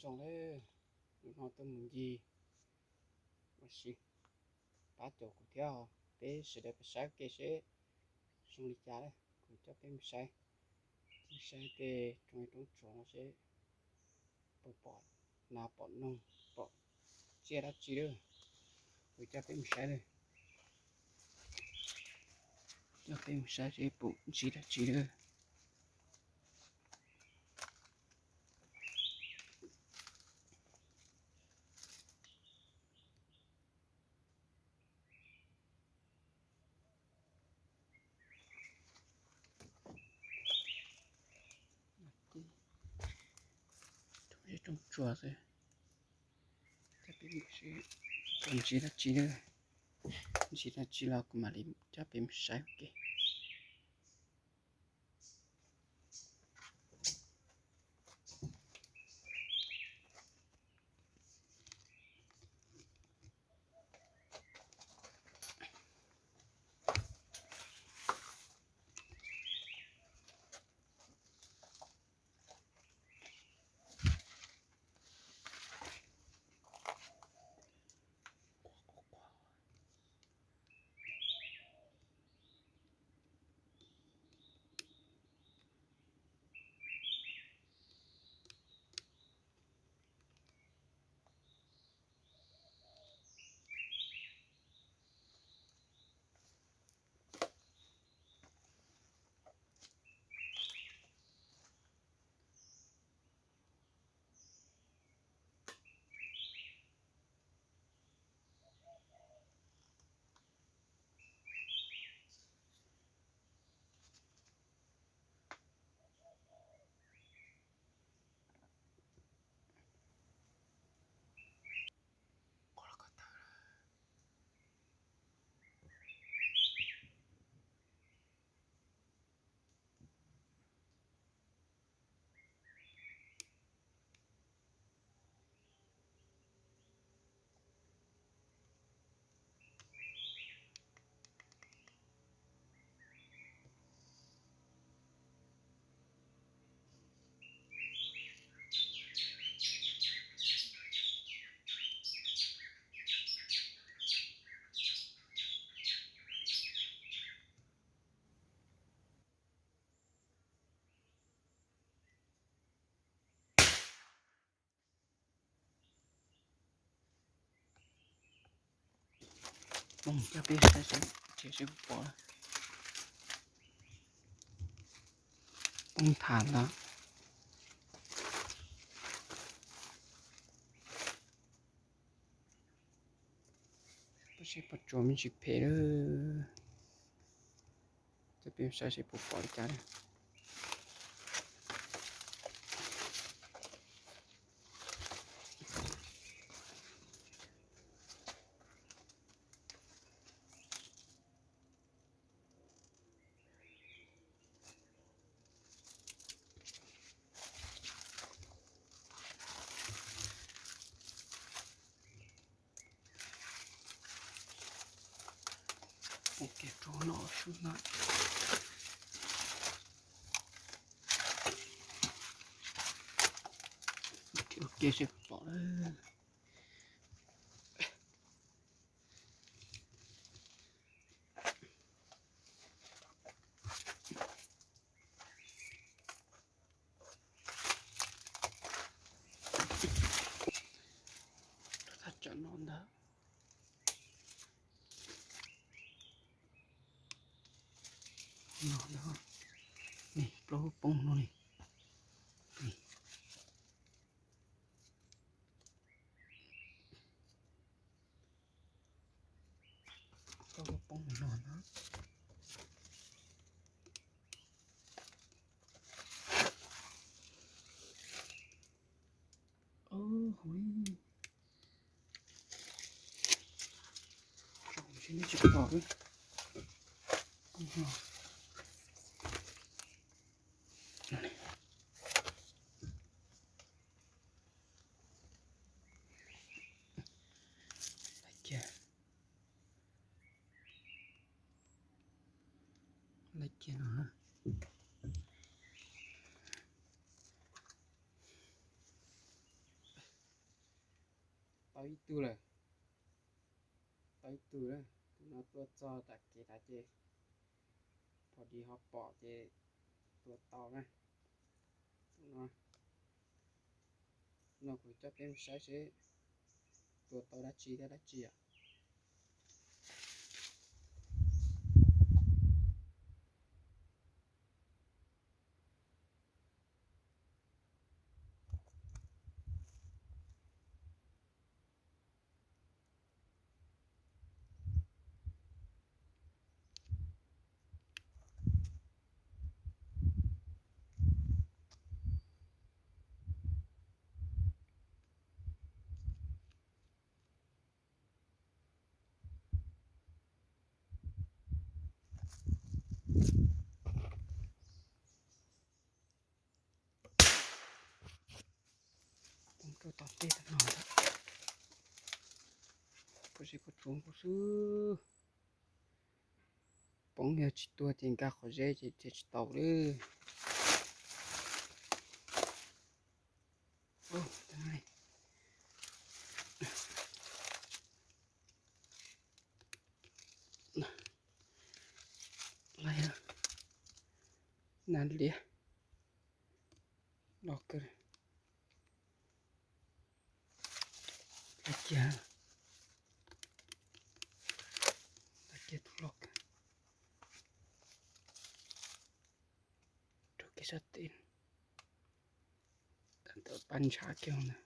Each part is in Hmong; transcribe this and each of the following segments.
Zoo lawm, hnub no tuaj mus ncig ua si, pab caum kuv thiab os. Peb sawv daws pab saib ua ke seb zoo li cas lawm, kuv coj peb mus saib, mus saib tej roob roob tsuas no seb puas pom nas pom noog, pom tsiaj dab tsi lawm. Kuv coj peb mus saib lawm, coj peb mus saib seb puas ntsis dab tsi lawm. Roob tsuas xwb, coj peb mus saib puas ntsis dab tsi lawm. Ntsis dab tsi los kuv mam li coj peb mus saib ua ke. Poob, coj peb saib seb, seb puas pom. Poob tham ntag. Peb seb puas tsuas me ntsis phem lawm. Coj peb saib seb puas pom li cas lawm. Ua ke rau no sub na. Ua ke seb pom lawm. Tuaj thaj tsam no ntag. No ntag. Ni plaub lub poob no ni. Ni. Plaub lub poob no ntag. Ub, huv. Tsom seb neb tsis pom lawm. Laij kiag, laij kiag no. Tau ib tug lawm, tau ib tug lawm. Tus no tua txog tom kev tas ces pom dis ho pom ces tua tau na. Tus no, no kuv coj peb mus saib seb tua tau dab tsi thiab dab tsi yom. Poob rau tom tej no, puas tsuav nkaus xwb. Poob yog tsis tuag ces nkag qhov zeb ces tsis tau lawm. Nas liab, los kawg, los kiag, los kiag tus los kawg rau kev sab tes, ntawm pab ntshav kiag na.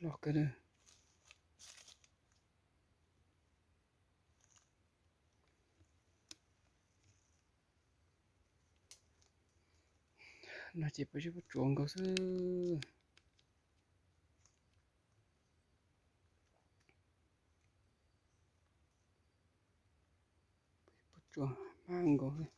Los kawg na. No ces puas tsuav nkaus xwb. Puas tsuav hmab nkaus xwb.